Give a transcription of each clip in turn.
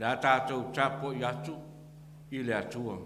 Le a tatou tapuai atu i le Atua.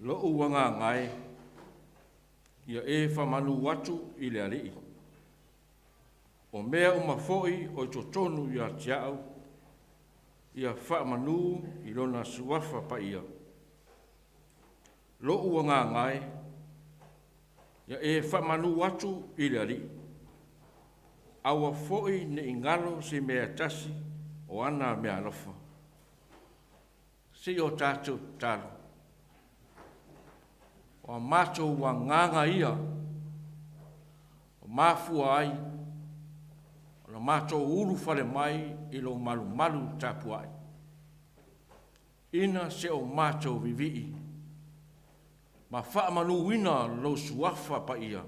Lo'u agaga e, ia e faamanu atu i le Alii, o mea uma foi o i totonu ia te a'u, ia faamanu i Lona Suafa Paia. Lo'u agaga e, ia e faamanu atu i le Alii, aua foi ne i galo se mea e tasi o ana meaalofa. Seia o tatou tatalo. O a matou agaga ia ua mafua ai ona matou ulufale mai i lou malumalu tapuai, ina se o matou vivii ma faamanuina Lou Suafa Paia,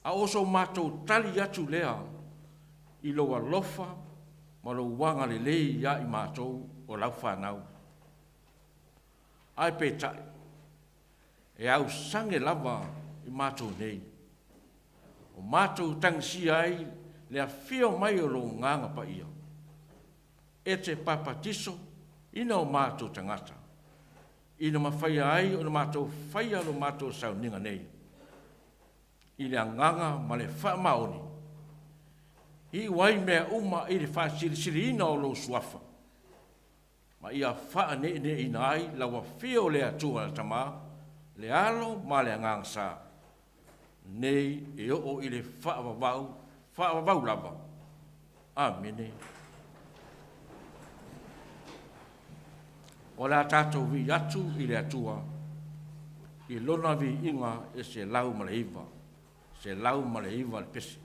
a o so matou tali atu lea i Lou alofa ma Lou agalelei ia i matou o Lau fanau. Ae peitai, e ausage lava i matou nei, ua matou tagisia ai le afio mai o Lou Agaga Paia e te papatiso ina o matou tagata, ina mafai ai ona matou faia lo matou sauniga nei, i le agaga ma le faamaoni, iu ai mea uma i le faasilisiliina o Lou Suafa, ma ia faaneeneeina ai lau Afio o le Atua le Tama, le Alo ma le Agaga Sa, nei e oo i le faavavau, faavavau lava. Amene. O le a tatou vivii atu i le Atua i Lona viiga e 109, 109 le pese.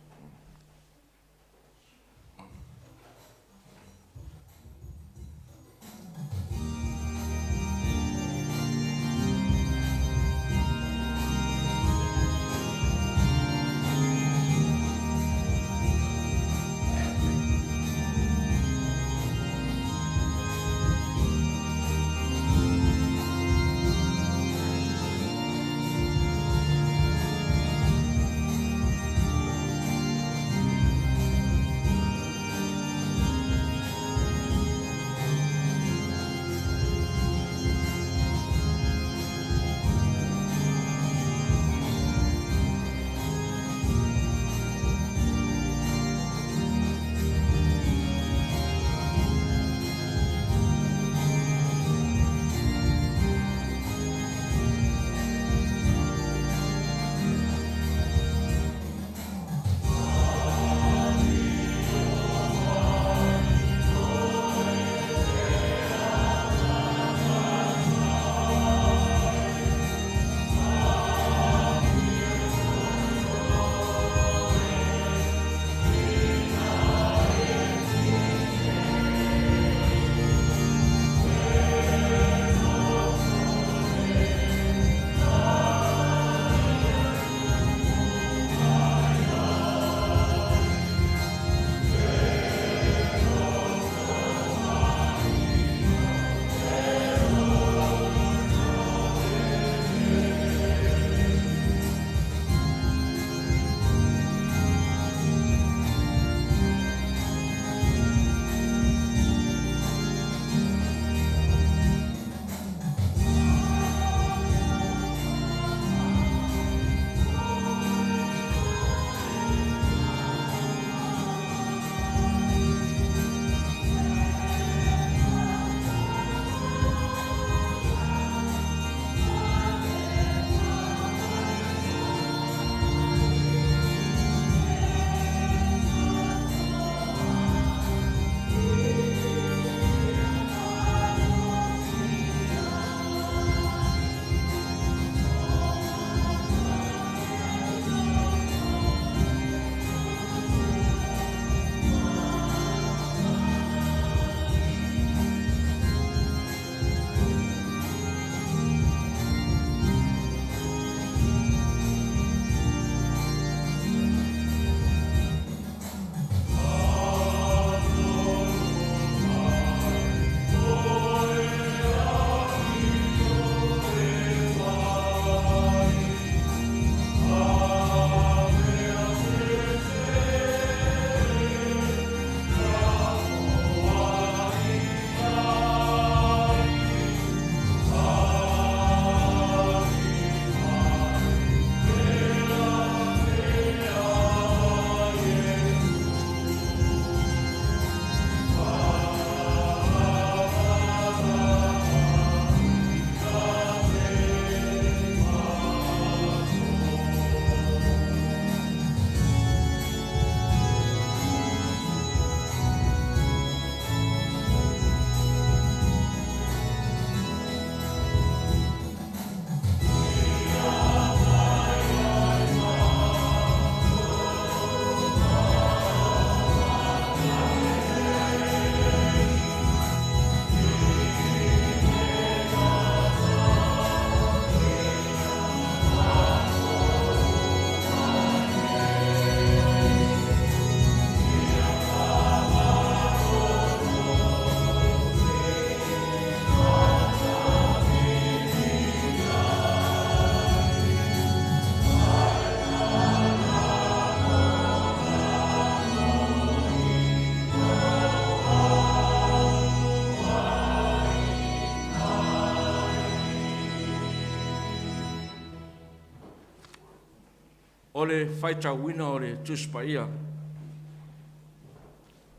O le faitauina o le Tusi Paia.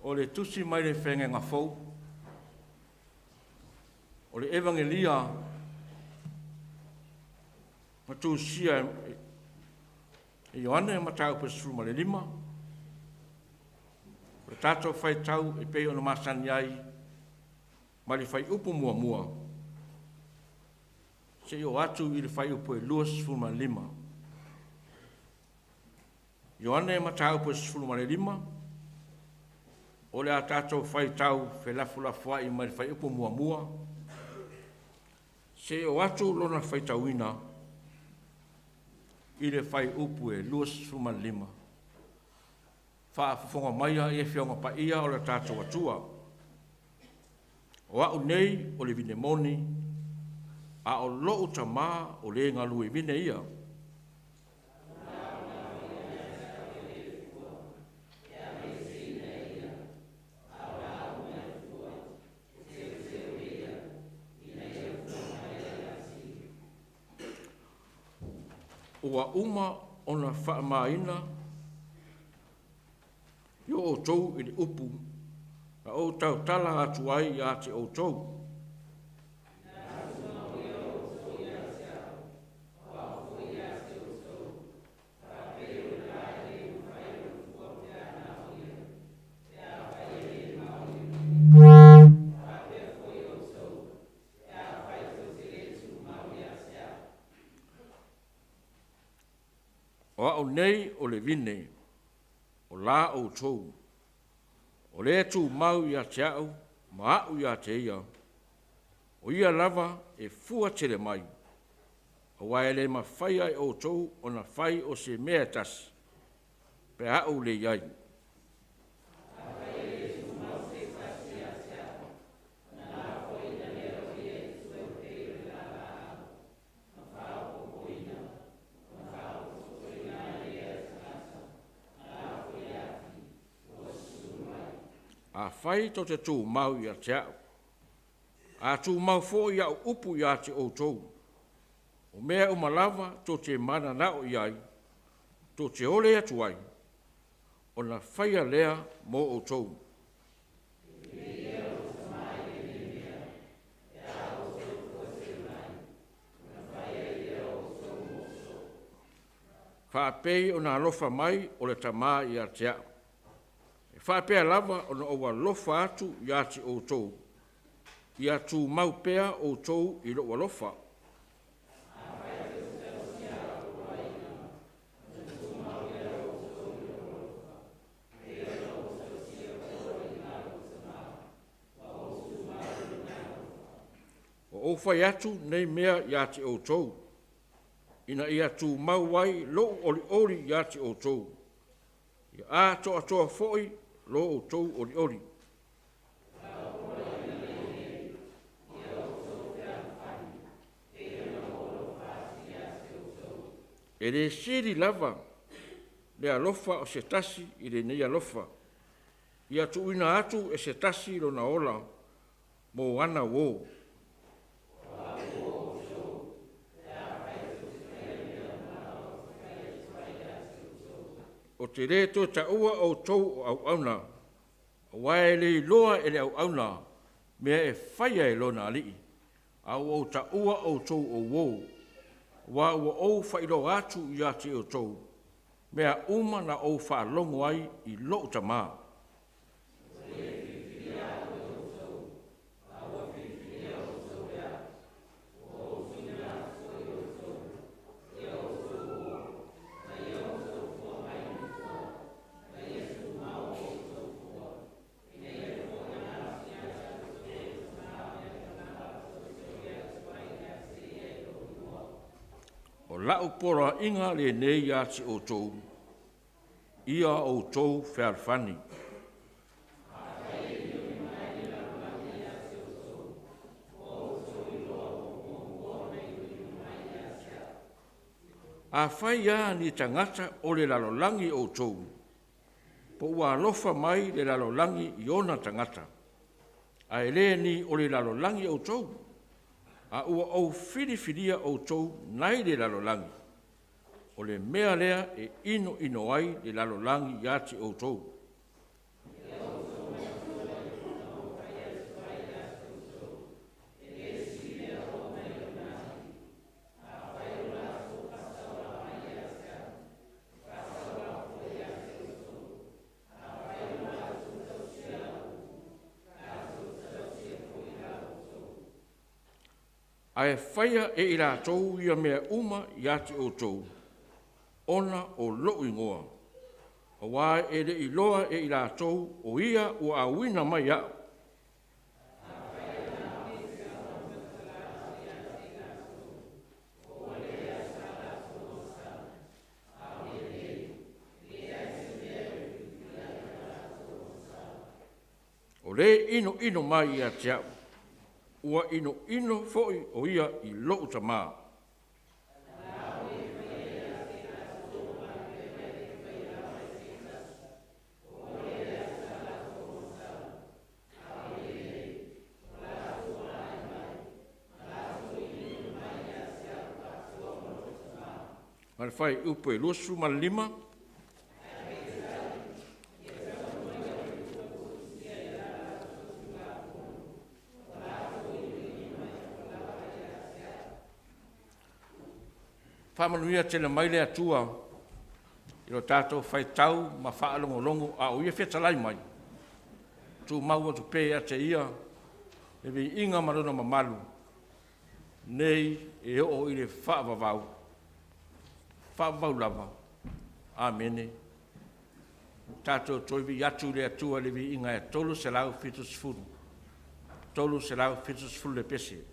O le tusi mai le Feagaiga Fou. O le Evagelia na tusia e Ioane mataupu e 15. O le tatou faitau e pei ona masani ai mai le fuaiupu muamua seia oo atu i le fuaiupu e 25. Ioane mataupu e 15, o le a tatou faitau felafolafoai mai le fuaiupu muamua seia oo atu lona faitauina i le fuaiupu e 25. Faafofoga maia i Afioga Paia o le tatou Atua. O a'u nei o le vine moni, a o lo'u Tamā o le galuevine ia. Ua uma ona faamāina i o outou i le upu na ou tautala atu ai ia te outou. O a'u nei o le vine, o la outou, o le tumau ia te a'u ma a'u ia te ia, o ia lava e fua tele mai, auā e le mafaia e outou ona fai o se mea e tasi, pe a a'u le i ai. Afai tou te tumau ia te a'u, a tumau foi a'u upu ia te outou, o mea uma lava tou te mananao i ai, tou te ole atu ai, ona faia lea mo outou. Faapei ona alofa mai o le Tamā ia te a'u, e faapea lava ona ou alofa atu ia te outou, ia tumau pea outou i lo'u alofa. Ua ou fai atu nei mea ia te outou, ina ia tumau ai lo'u olioli ia te outou, ia atoatoa foi lo outou olioli. E le sili lava le alofa o se tasi i lenei alofa, ia tuuina atu e se tasi lona ola mo ana uō. Ou te le toe ta'ua outou o auauna, auā e le iloa e le auauna mea e faia e lona alii, a ua ou ta'ua outou o uō, auā ua ou faailoa atu ia te outou mea uma na ou faalogo ai i lo'u Tamā. O la'u poloaiga lenei ia te outou, ia outou fealofani. Afai lava ni tagata o le lalolagi outou, po ua alofa mai le lalolagi i ona tagata, ae le ni o le lalolagi outou, a ua ou filifilia outou nai le lalolagi. O le mea lea e inoino ai le lalolagi ia te outou. Ae faia e i latou ia mea uma ia te outou, ona o lo'u igoa, auā e le iloa e i latou o Ia ua auina mai a'u. O le inoino mai ia te a'u, ua inoino foi o ia i lo'u Tamā. Ma le fuaiupu e 25. Faamanuia tele mai le Atua i lo tatou faitau ma faalogologo a o Ia fetalai mai, tumau atu pea ia te Ia le viiga ma Lona mamalu, nei e oo i le faavavau, faavavau lava. Amene. Tatou toe vivii atu i le Atua i le viiga e 370, 370 le pese.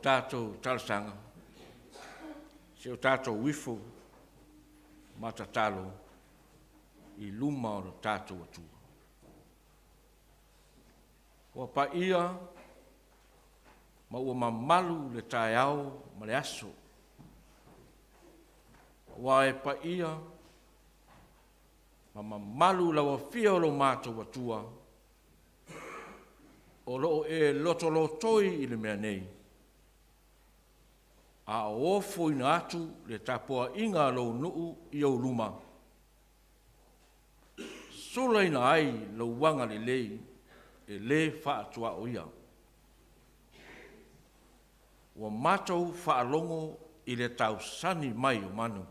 tatou talosaga, se o tatou ifo ma tatalo i luma o lo tatou Atua. Ua paia ma ua mamalu le taeao ma le aso, aua e paia ma mamalu lau Afio o lo matou Atua o lo o e lotolotoi i le mea nei, a o ofoina atu le tapuaiga a lou nuu i ou luma, sulaina ai lou agalelei e le faatuaoia. Ua matou faalogo i le tausani mai o manu,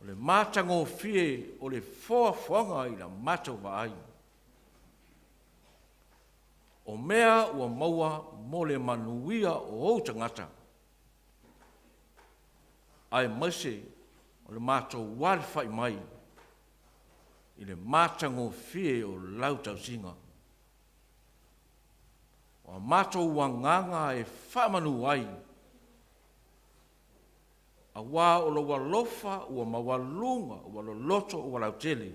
o le matagofie o le foafoaga i la matou vaai, o mea ua maua mo le manuia o ou tagata, aemaise o le matou alafai mai i le matagofie o lau tausiga. O a matou agaga e faamanu ai, aua o lou alofa ua maualuga ua loloto ua lautele,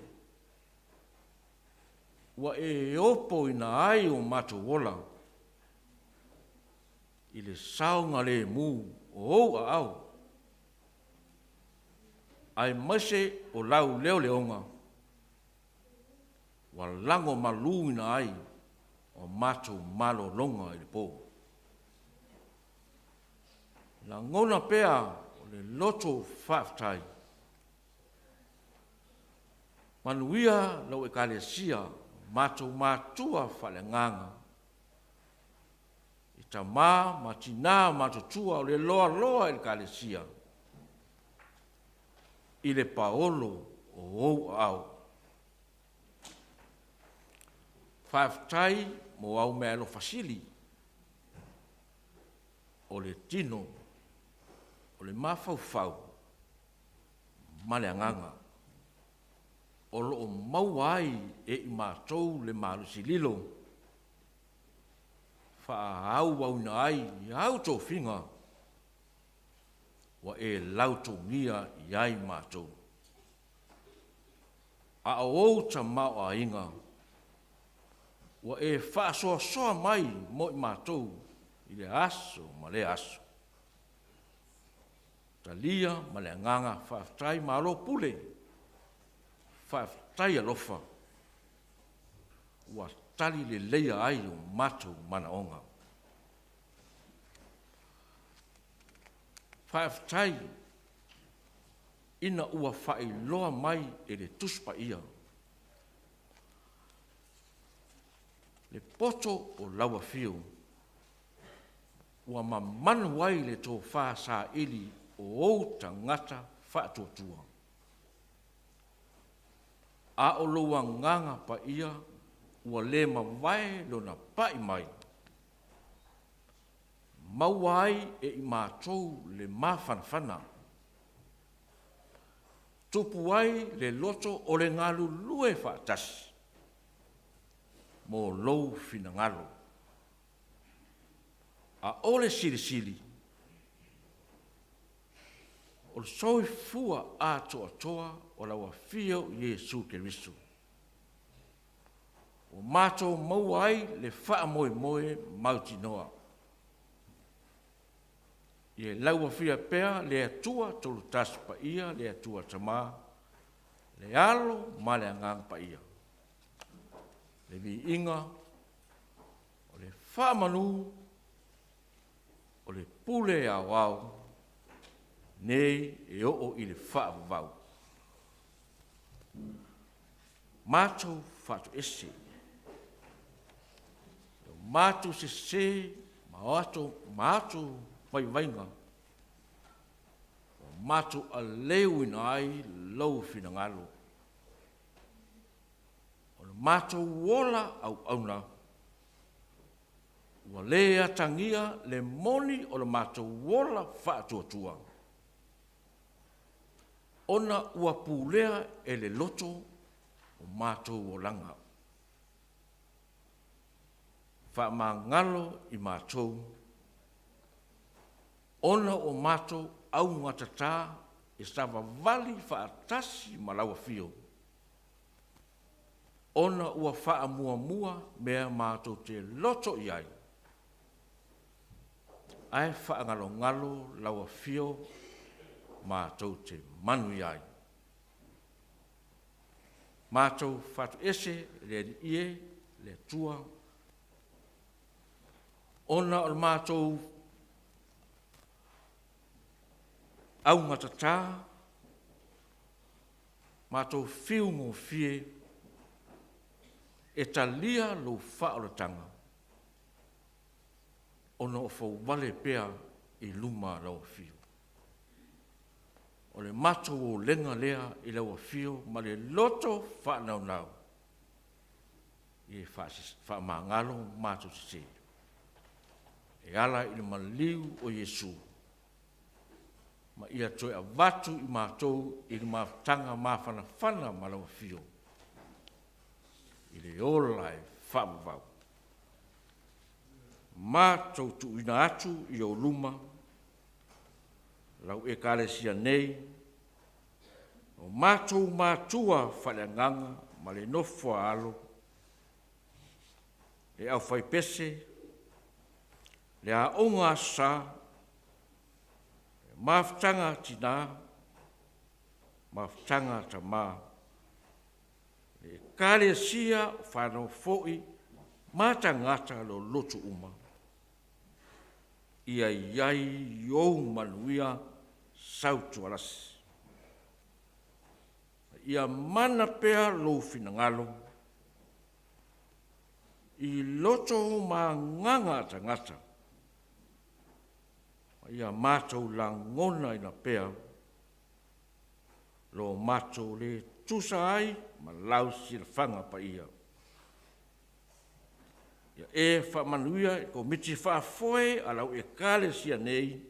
ua e opoina ai o matou ola i le saogalemu o ou aao, aemaise o lau leoleoga ua lagomaluina ai o matou malologa i le po. Lagona pea o le loto faafetai, manuia lau Ekalesia, matou matua faaleagaga, i tama ma tina matutua o le loaloa i le Ekalesia i le paolo o ou aao. Faafetai mo au meaalofa sili, o le tino, o le mafaufau ma le agaga o lo o maua ai e i matou le malosi lilo e faaauauina ai i au tofiga ua e lautogia i ai matou. A o ou tamaoaiga ua e faasoasoa mai mo i matou i lea aso ma lea aso. Talia ma le agaga faafetai, malo pule, faafetai alofa ua tali leleia ai o matou manaoga. Faafetai ina ua faailoa mai e le Tusi Paia le poto o lau Afio ua mamanu ai le tofa saili o ou tagata faatuatua, a o lou Agaga Paia ua le mavae lona pai mai, maua ai e i matou le mafanafana, tupu ai le loto o le galulue faatasi mo lou finagalo. A o le silisili, o le soifua atoatoa o lau Afio Iesu Keriso ua matou maua ai le faamoemoe mautinoa. Ia lauafia pea le Atua Tolutasi Paia, le Atua Tama, le Alo ma le Agaga Paia, le viiga, o le faamanu, o le pule aoao, nei e oo i le faavavau. Matou faatoese, o matou sese ma ato vaivaiga ua matou aleuina ai lou finagalo. O le matou ola auauna ua le atagia le moni o le matou ola faatuatua, ona ua pulea e le loto o matou olaga. Faamagalo i matou, ona o matou augatata e savavali faatasi ma lau Afio, ona ua faamuamua mea matou te loto i ai, ae faagalogalo lau Afio matou te manuia ai. Matou fatuese le Alii e, le Atua, ona o le matou augatata, matou fiu gofie e talia Lou faaolataga, ona o fouvale pea i luma o Lau Afio. O le matou olega lea i lau Afio ma le loto faanaunau, ia faamagalo matou sese, e ala i le maliu o Iesu, ma ia toe avatu i matou i le mafutaga mafanafana ma lau Afio i le ola e faavavau. Matou tuuina atu i Ou luma lau Ekalesia nei, o matou matua faaleagaga ma le nofo a alo, le aufaipese, le Aoga Aso Sa, Mafutaga a Tina, Mafutaga a Tama, Ekalesia o fanau foi ma tagata lotu uma, ia i ai i ou manuia sautualasi. Ia mana pea lou finagalo i loto ma agaga o tagata, ma ia matou lagonaina pea lo matou le tusa ai ma lau silafaga paia. Ia e faamanuia i le Komiti Faafoe a lau Ekalesia nei,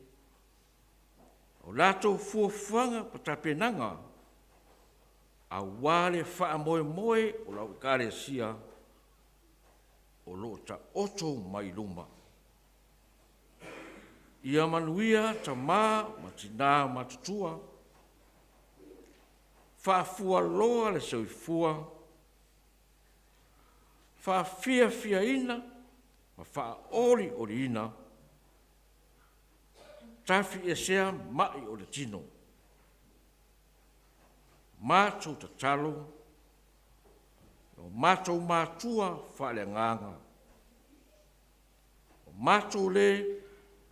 o latou fuafuaga ma tapenaga aua le faamoemoe o lau Ekalesia o lo o taoto mai luma. Ia manuia tama ma tina matutua, faafualoa le soifua, faafiafiaina ma faaolioliina, tafiesea mai o le tino. Matou tatalo, o matou matua faaleagaga, o matou le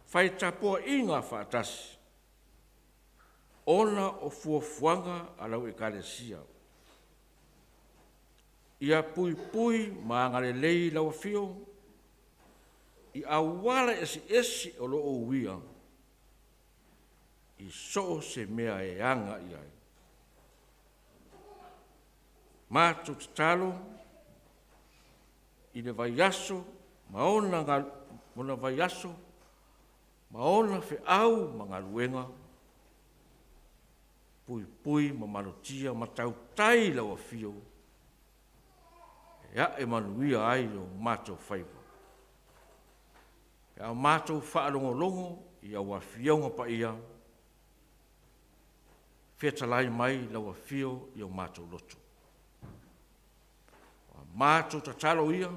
fai tapuaiga faatasi ona o fuafuaga a lau Ekalesia. Ia puipui ma agalelei lau Afio i auala eseese o lo o uia i so o se mea e aga i ai. Matou tatalo i le vaiaso ma ona vaiaso ma ona feau ma galuega, puipui ma malutia ma tautai lau Afio e a'e manuia ai o matou faiva. Pe a matou faalogologo i lau Afioga Paia, fetalai mai lau Afio i o matou loto. O a matou tatalo ia,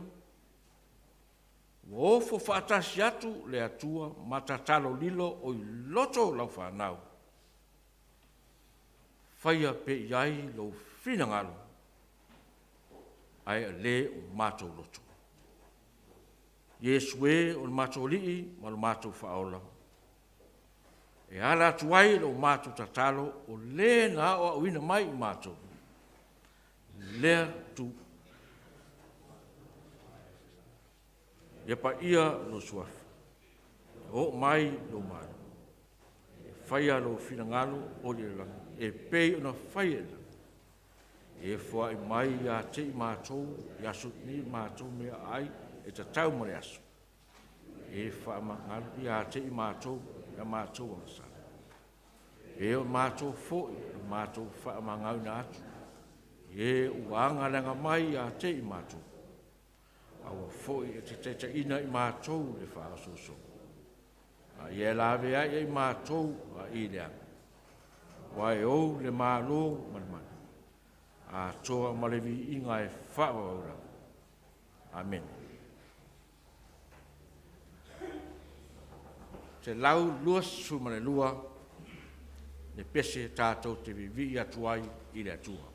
ua ofo faatasi atu le Atua ma tatalo lilo o i loto o lau fanau, faia pea i ai lou finagalo, ae le o matou loto. Iesu e o le matou Alii ma lo matou Faaola, e ala atu ai lo matou tatalo, o Le na aoaoina mai i matou, lea Ia paia lou Suafa, oo mai lou Malo, faia lou finagalo e pei ona faia i lagi. E foai mai ia te i matou i le aso lenei a matou meaai e tatau mo le aso. E faamagalo ia te i matou ia matou agasala, e pei ona matou foi na matou faamagaloina atu i e ua aga leaga mai ia te i matou. Aua foi e te taitaiina i matou i le faaosoosoga, a ia e laveai ia i matou mai le aga, aua e ou le malo ma le mana, atoa ma le viiga e faavavau lava. Amene. 122 le pese tatou te vivii atu ai i le Atua.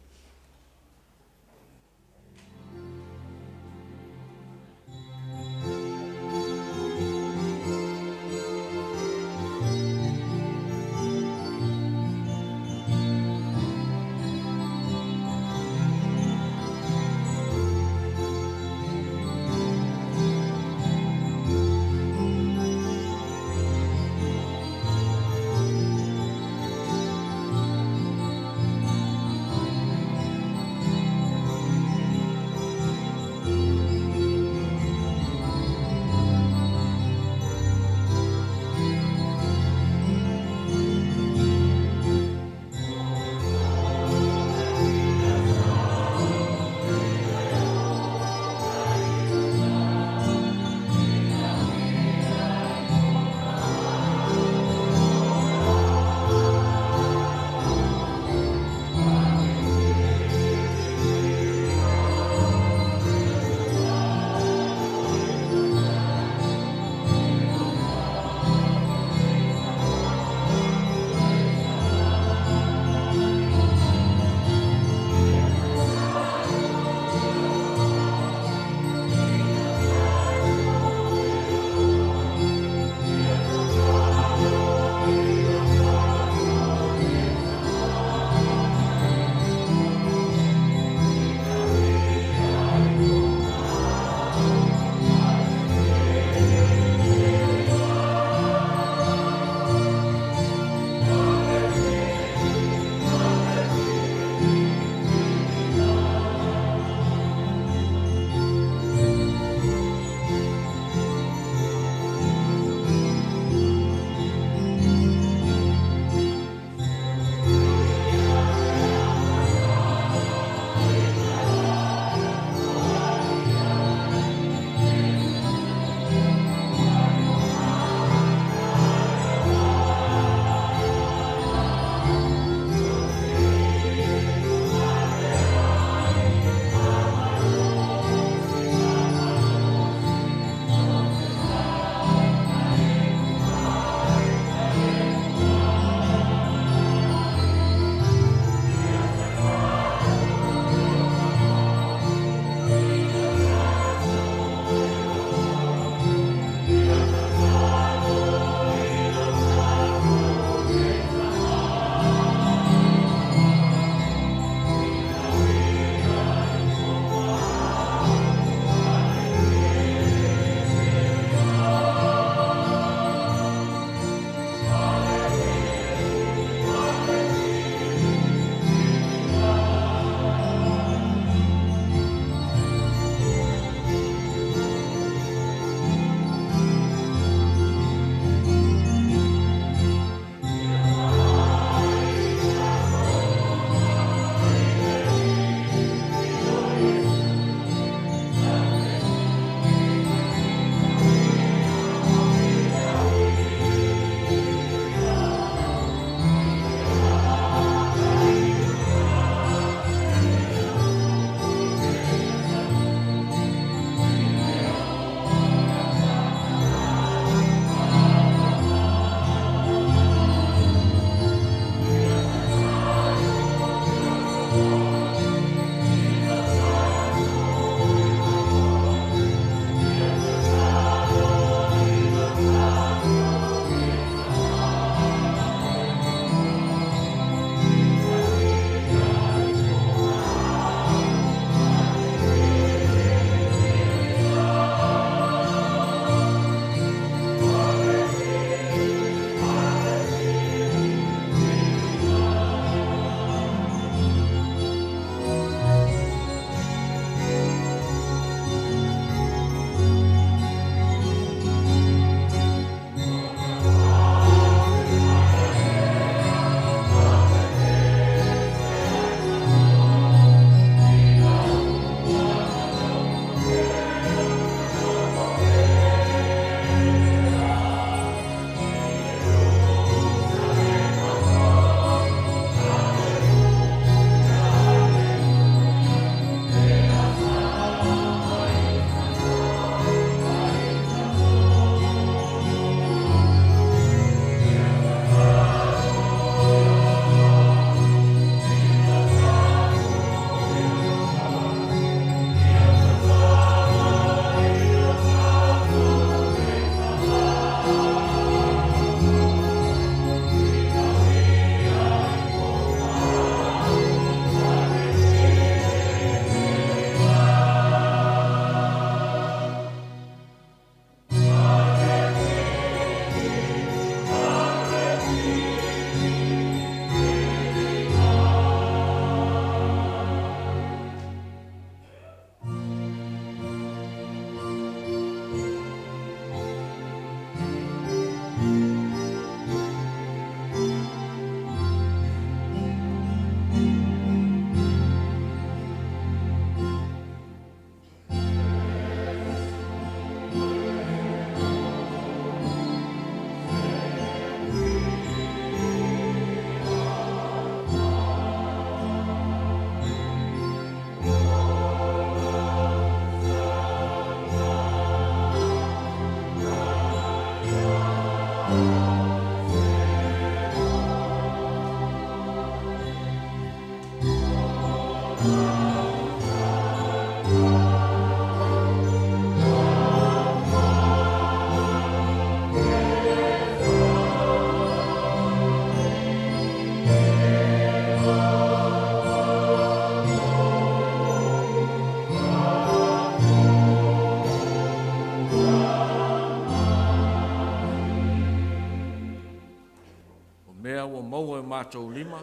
matou lima,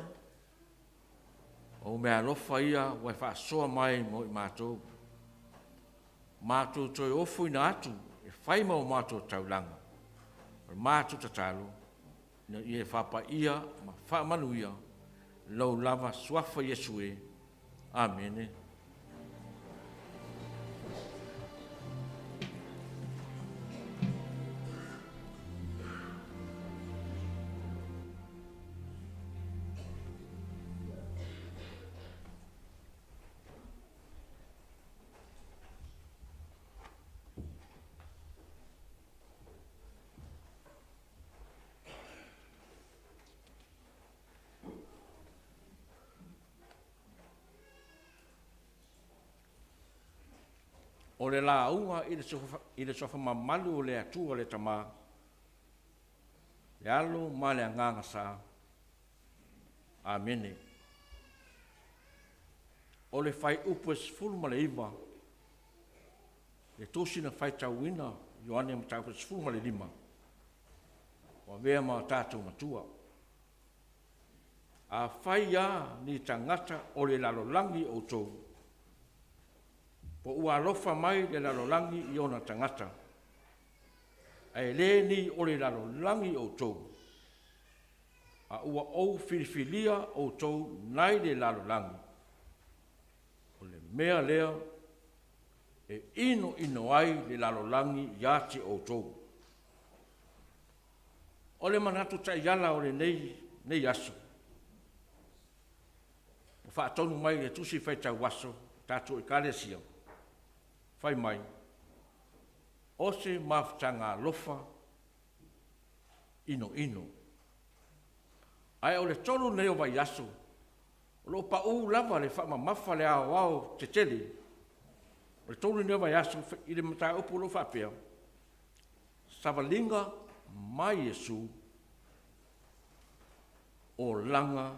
o meaalofa ia ua e faasoa mai mo i matou. Matou toe ofoina atu e fai ma o matou taulaga. O le matou tatalo, ina ia e faapaia ma faamanuia lou lava Suafa Iesu e. Amene. O le lauga i le Suafa mamalu o le Atua le Tama, le Alo ma le Agaga Sa. Amene. O le fuaiupu e 19, le tusi na faitauina Ioane Mataupu 15, ua avea ma o tatou matua. Afai lava ni tagata o le lalolagi outou, po ua alofa mai le lalolagi i ona tagata, ae le ni o le lalolagi outou, a ua ou filifilia outou nai le lalolagi, o le mea lea e inoino ai le lalolagi ia te outou. O le manatu taiala o lenei aso, ua faatonu mai i le Tusi Faitau Aso a tatou Ekalesia, fai mai, o se mafutaga alofa inoino. Ae o le 3 lenei o vaiaso o lo o pa'u lava le faamamafa le aoao tetele o le 3 lenei o vaiaso i le mataupu o lo o faapea, Savaliga ma Iesu, Olaga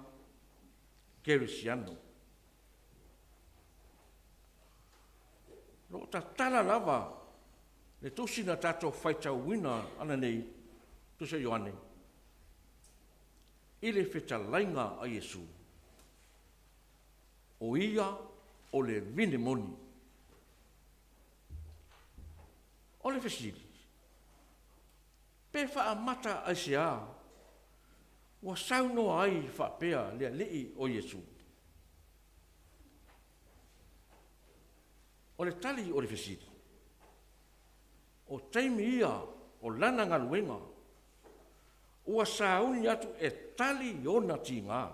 Kerisiano. O lo o tatala lava le tusi na tatou faitauina ananei, Tusi a Ioane, i le fetalaiga a Iesu, o Ia o le vine moni. O le fesili, pe faaamata aisea ua saunoa ai faapea le Alii o Iesu? O le tali o le fesili, o taimi ia o lana galuega ua sauni atu e tali ona tiga,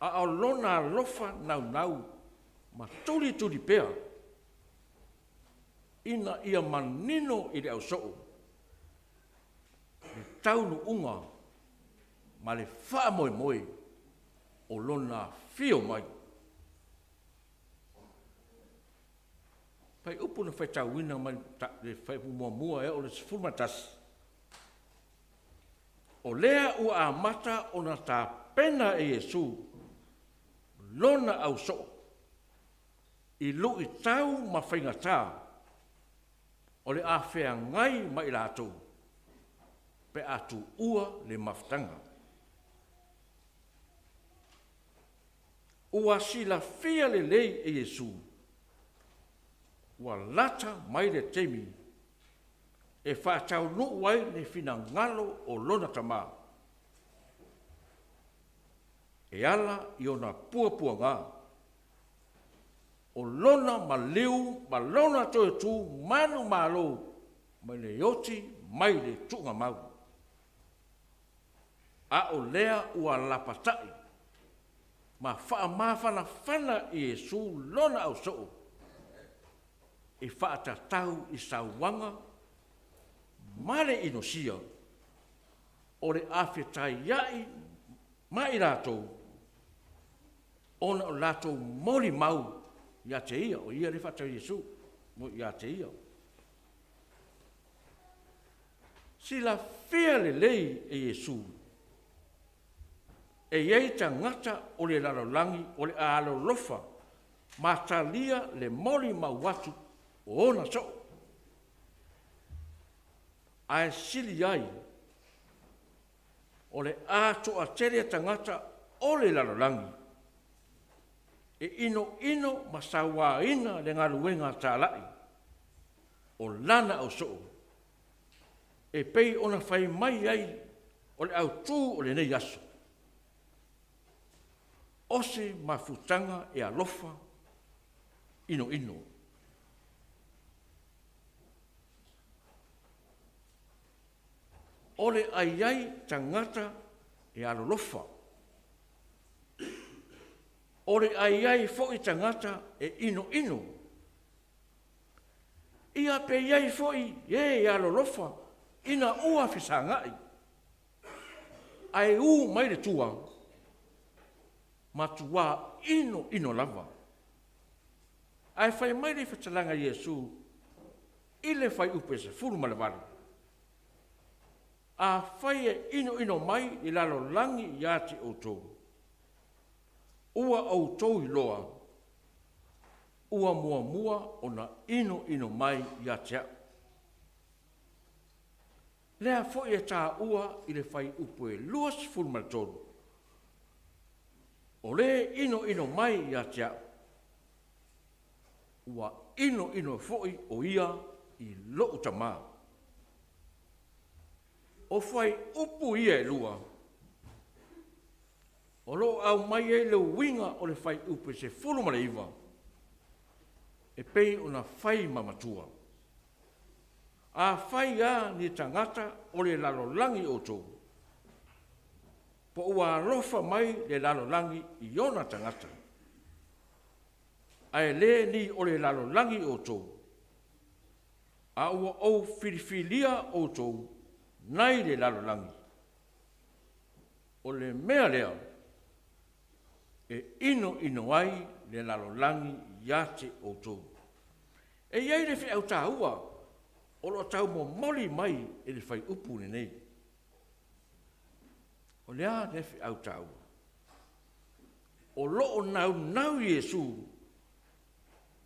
a o lona alofa naunau ma tulituli pea ina ia manino i le ausoo le taunuuga ma le faamoemoe o Lona afio mai. Fuaiupu na faitauina mai le fuaiupu 1 e oo i le 11, o lea ua amata ona tapena e Iesu lona ausoo i lu'itau ma faigata o le a feagai ma i latou pe a tuua le mafutaga. Ua silafia lelei e Iesu ua lata mai le taimi e faataunuu ai le finagalo o Lona Tama e ala i ona puapuaga, o Lona maliu ma Lona toe tu manumalo mai le oti mai le tuugamau. A o lea ua lapatai ma faamafanafana e Iesu lona ausoo e faatatau i sauaga ma le inosia o le a fetaiai ma i latou ona o latou molimau ia te Ia, o Ia lea e faatatau ia Iesu, ia te Ia. Silafia lelei e Iesu e i ai tagata o le lalolagi o le a alolofa ma talia le molimau atu o ona soo, ae sili ai O le a toatele tagata o le lalolagi e inoino ma sauaina le galuega talai o Lana ausoo e pei ona fai mai ai o le autu o lenei aso, o se mafutaga e alofa inoino. O le a i ai tagata e alolofa, o le a i ai foi tagata e inoino. Ia pe i ai foi e alolofa ina ua fesagai, ae u mai le tua, matua inoino lava. Ae fai mai le fetalaiga a Iesu i le fuaiupu e 18, Afai e inoino mai le lalolagi ia te outou, ua outou iloa ua muamua ona inoino mai ia te a'u. Lea foi e taua i le fuaiupu e 23, O le inoino mai ia te a'u, ua inoino foi o ia i lo'u Tamā. O fuaiupu ia e lua, o lo o aumai ai le uiga o le fuaiupu e 19 e pei ona fai ma matua. Afai lava ni tagata o le lalolagi outou, po ua alofa mai le lalolagi i ona tagata, ae le ni o le lalolagi outou, a ua ou filifilia outou nai le lalolagi, o le mea lea e inoino ai le lalolagi ia te outou. E i ai le feau taua o lo o taumomoli mai e le fuaiupu lenei. O le a lea feau taua? O lo o naunau Iesu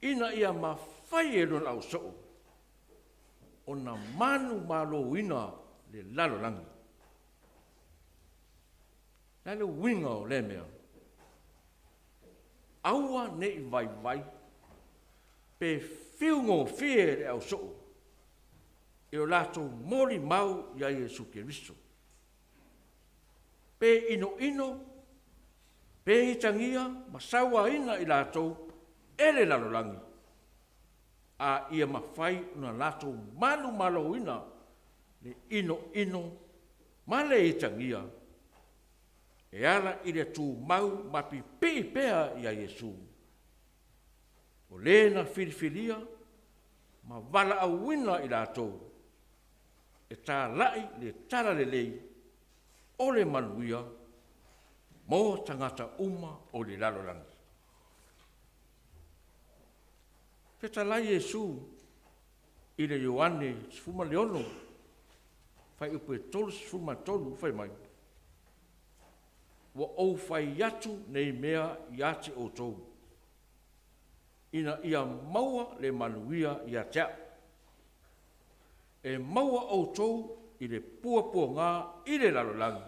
ina ia mafai e Lona ausoo ona manumaloina le lalolagi. O le a le uiga o lea mea? Aua ne i vaivai pe fiugofie le ausoo i o latou molimau ia Iesu Keriso, pe inoino, pe itagia ma sauaina i latou e le lalolagi, a ia mafai ona latou manumaloina le inoino ma le itagia e ala i le tumau ma pipii pea ia Iesu, o Le na filifilia ma valaauina i latou e talai le talalelei o le manuia mo tagata uma o le lalolagi. Fetalai Iesu i le Ioane 16, fuaiupu e 33, fai mai, Ua ou fai atu nei mea ia te outou, ina ia maua le manuia ia te a'u. E maua outou i le puapuaga i le lalolagi,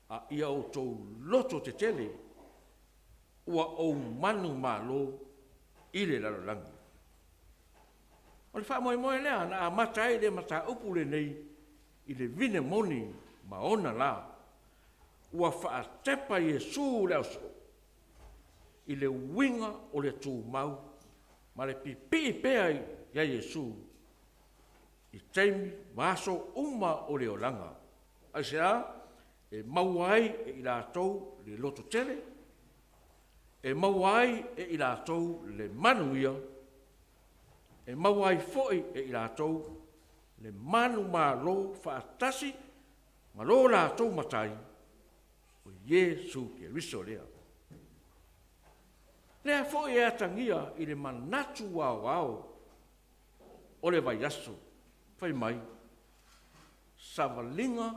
a ia outou loto tetele, ua ou manumalo i le lalolagi. O le faamoemoe lea na amata ai le mataupu lenei i le vine moni ma ona la. Ua faatepa Iesu le ausoo i le uiga o le tumau ma le pipii pea ia Iesu i taimi ma aso uma o le olaga. Aisea? E maua ai e i latou le lototele, e maua ai e i latou le manuia, e maua ai foi e i latou le manumalo faatasi ma lo latou Matai o Iesu Keriso lea. Lea foi e atagia i le manatu aoao o le vaiaso, fai mai, savaliga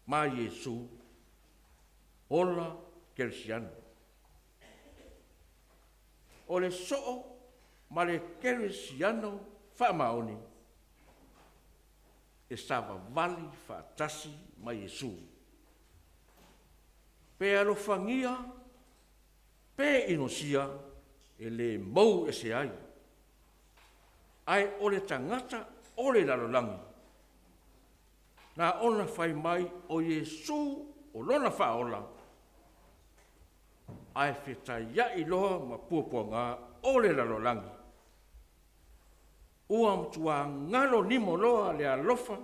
ma Iesu, ola kerisiano. O le soo ma le kerisiano faamaoni. e savavali faatasi ma Iesu. Pe alofagia, pe inosia, e le mou ese ai. Ae o le tagata o le lalolagi, na ona fai mai o Iesu o lona Faaola, ae fetaiai loa ma puapuaga o le lalolagi, ua matua galo nimo loa le alofa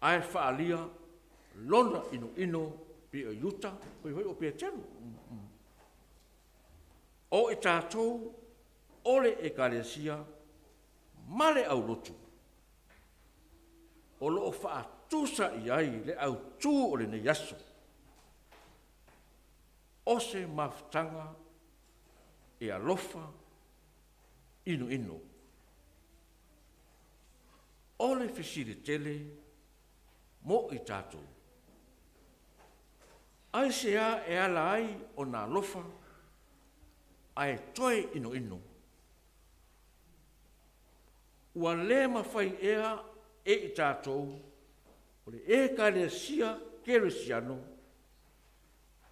ae faalia lona inoino pei o Iuta pei foi o Petelo. O i tatou o le Ekalesia ma le aulotu o lo o faatusa i ai le autu o lenei aso, o se mafutaga e alofa inoino. O le fesili tele mo i tatou, aisea e ala ai ona alofa ae toe inoino? Ua le mafai ea e i tatou o le Ekalesia Kerisiano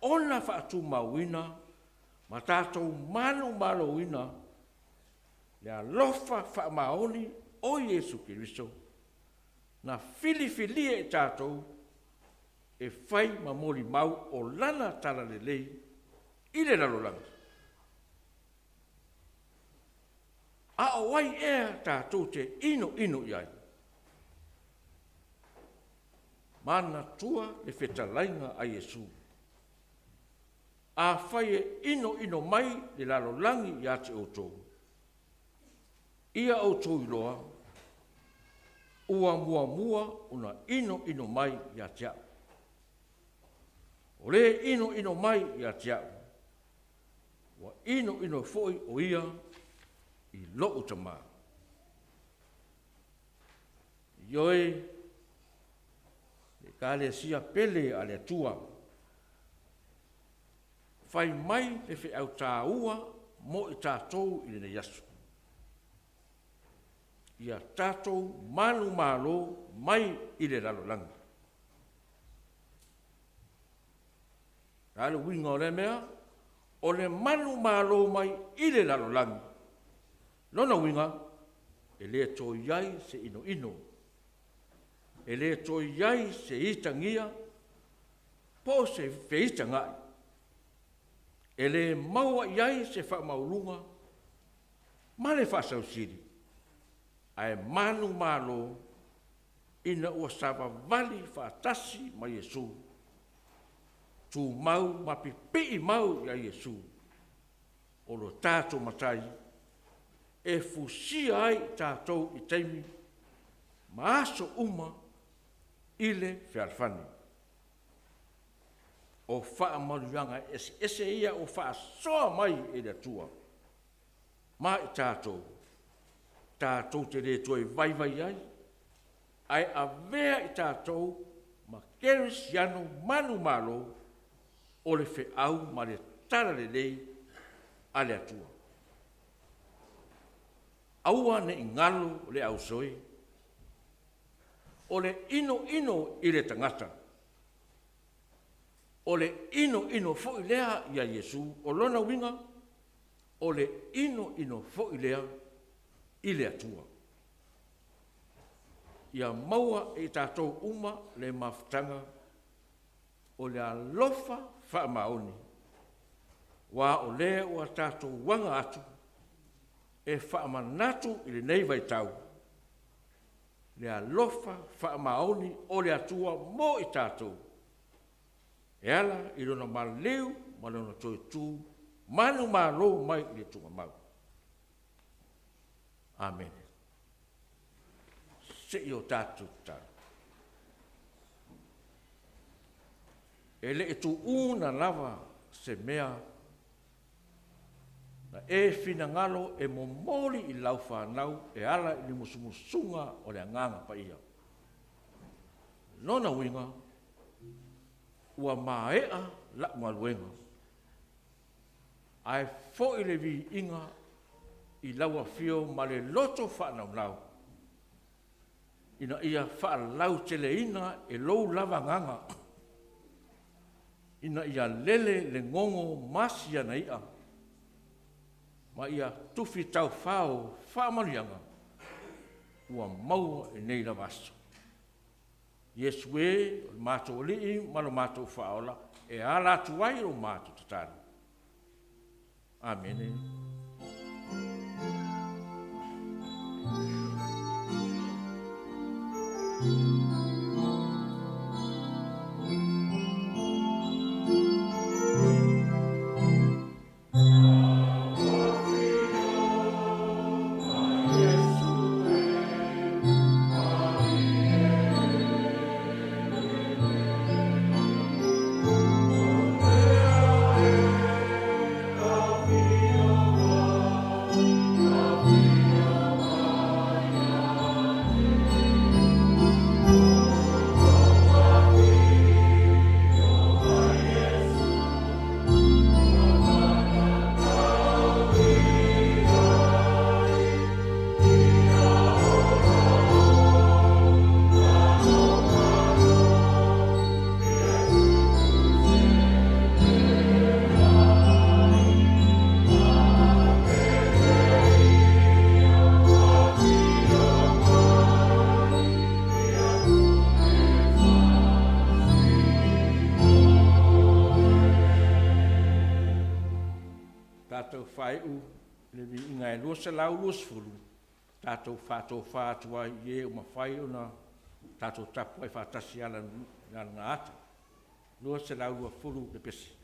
ona faatumauina ma tatou manumaloina le alofa faamaoni o Iesu Keriso na filifilia i tatou e fai ma molimau o Lana Talalelei i le lalolagi? A o ai ea tatou te inoino i ai? Manatua le fetalaiga a Iesu, afai e inoino mai le lalolagi ia te outou, ia outou iloa ua muamua ona inoino mai ia te a'u. O le inoino mai ia te a'u, ua inoino foi o ia i lo'u Tamā. Ioe, le Ekalesia pele a le Atua, fai mai le feau tāua mo i tatou i lenei aso. Ia tatou manumalo mai i le lalolagi. O le a le uiga o lea mea? O le manumalo mai i le lalolagi, lona uiga, e le toe i ai se inoino, e le toe i ai se itagia po o se feitagai, e le maua i ai se faamaualuga ma le faasausili, ae manumalo ina ua savavali faatasi ma Iesu, tumau ma pipii mau ia Iesu, o lo tatou Matai, e fusia ai i tatou i taimi ma aso uma i le fealofani. O faamanuiaga eseese ia ua faasoa mai e le Atua ma i tatou, tatou te le toe vaivai ai, ae avea i tatou ma kerisiano manumalo o le feau ma le talalelei a le Atua. Aua ne i galo le ausoe, o le inoino i le tagata, o le inoino foi lea ia Iesu. O lona uiga, o le inoino foi lea i le Atua. Ia maua e i tatou uma le mafutaga o le alofa faamaoni, aua o lea ua tatou aga atu e faamanatu i lenei vaitau le alofa faamaoni o le Atua mo i tatou, e ala i Lona maliu ma Lona toe tu manumalo mai i le tugamau. Amene. Se i o tatou tatalo. E le i tuuina lava se mea na e finagalo e momoli i lau fanau e ala i le musumusuga o le Agaga Paia. Lona uiga, ua maea la'u galuega, ae foi le viiga i lau Afio ma le loto faanaunau. ina ia faalauteleina e lou lava agaga, ina ia lele le gogo ma si ana i'a, ma ia tufi taufao faamanuiaga ua maua i lenei lava aso. Iesu e, o le matou Alii ma lo matou Faaola, e ala atu ai o matou tatalo. Amene. Tatou faaiu i le Viiga e 220, tatou faatofa atu ai i e ua mafai ona tatou tapuai faatasi e ala i alagaata. 220 pepesi.